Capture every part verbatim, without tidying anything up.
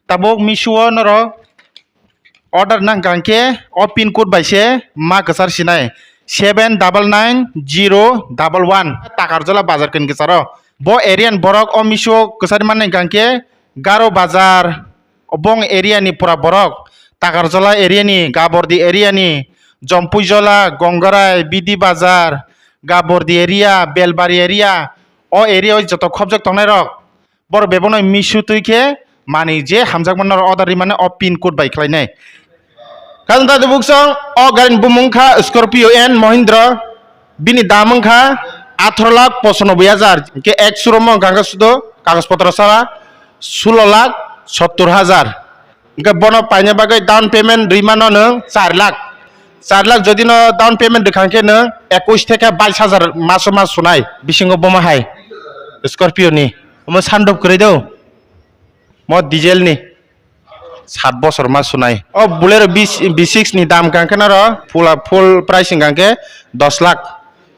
Tabuk Meesho o norok order nang kha khe o pin code bai se ma kwchar sinai, seven double nine zero double one. Takarjala bazar kini kwcharo. Bo area ni borok o Meesho kwchari mannai kha khe Garo bazar, Obong area ni pura borok, Takarjala area ni, Gabordi area ni, Jompuijola, Gongarai, Bidi bazar, Gabordi area, Belbari area, o area o joto khobjak tongnai rok. Borok bebakno Meesho twi khe mani je hamjakmano order rimani o pin code bai khlainai. Kajang tadi buksong o gari ni bumung kha Scorpio N Mahindra, bini dam wngkha atharo lakh pochanoboi hajar, hwnkhe ek showroom o wngkha khe sudo kagoj potro sara sulo lakh sottor hajar. Hwnkhe bono paina bagwi down payment rimano nwng char lakh. Char lakh jodi no down payment rwkha khe nwng ekush theke bais hajar maso mas sunai. Bisingo boma hai Scorpio ni. Omo sunroof kwrwi do. Mo diesel ni. Sat bosor mas sunai. O Bolero B, B six ni dam hwnkha khe noro full, full price hwnkha khe dos lakh.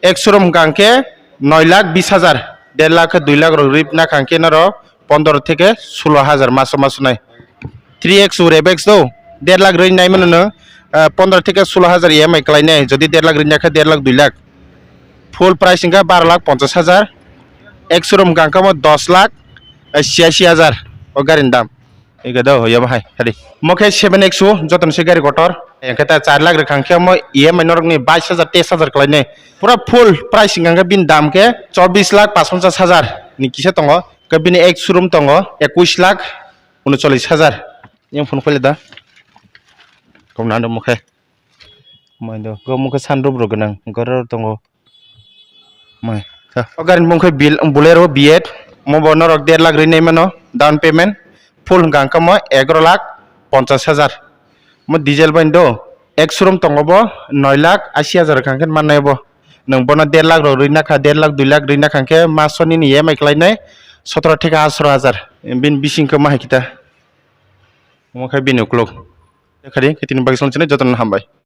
Ek showroom hwnkha khe noi lakh bis hajar. Der lakh khe dui lakh rok rip na kha khe noro pondro theke sulo hajar maso mas sunai. Three X Rebex do, der lakh rwi nai mano nwng, ah, pondro theke sulo hajar E M I kwlai nai, jodi der lakh rwi nai khe der lakh dui lakh. Full price hwnkha baro lakh ponchash hajar, ek showroom hwnkha khe mo dos lakh, ah, chiyashi hajar o gari ni dam. Ega do, hoya bahai, hadi. Mo khe seven X O, joto ni se gari kotor. Hwnkhe ta char lakh rwkha khe mo E M I norok ni bais hajar, teis hajar kwlai nai. Pura full price hwnkha khe bini dam khe chobbish lakh pash ponchash hajar ni kisa tongo. Khe bini ek showroom tongo, ekush lakh unochollish hajar. Yang phone khole da. Kom nando mo khe. Mai do, go mo khe sunroof rok gwnang, goro tongo. Mai, tha. O gari ni bumung khe bil-, Bolero B eight, mo bo norok der lakh rwi nai mano, down payment, full hwnkha khe mo egaro lakh ponchash hajar. Mo diesel bai do, ek showroom tongo bo, noi lakh ashi hajar hwnkha khe mannai bo. Nwng bono der lakh rok rwi nakha, der lakh dui lakh rwi nakha khe maso nini E M I kwlai nai, sotoro theke atharo hajar, bini bising khe ma hai kita. Omo khe bini ukuluk. Khadi, khe tini bagwi song chini jotono hambai.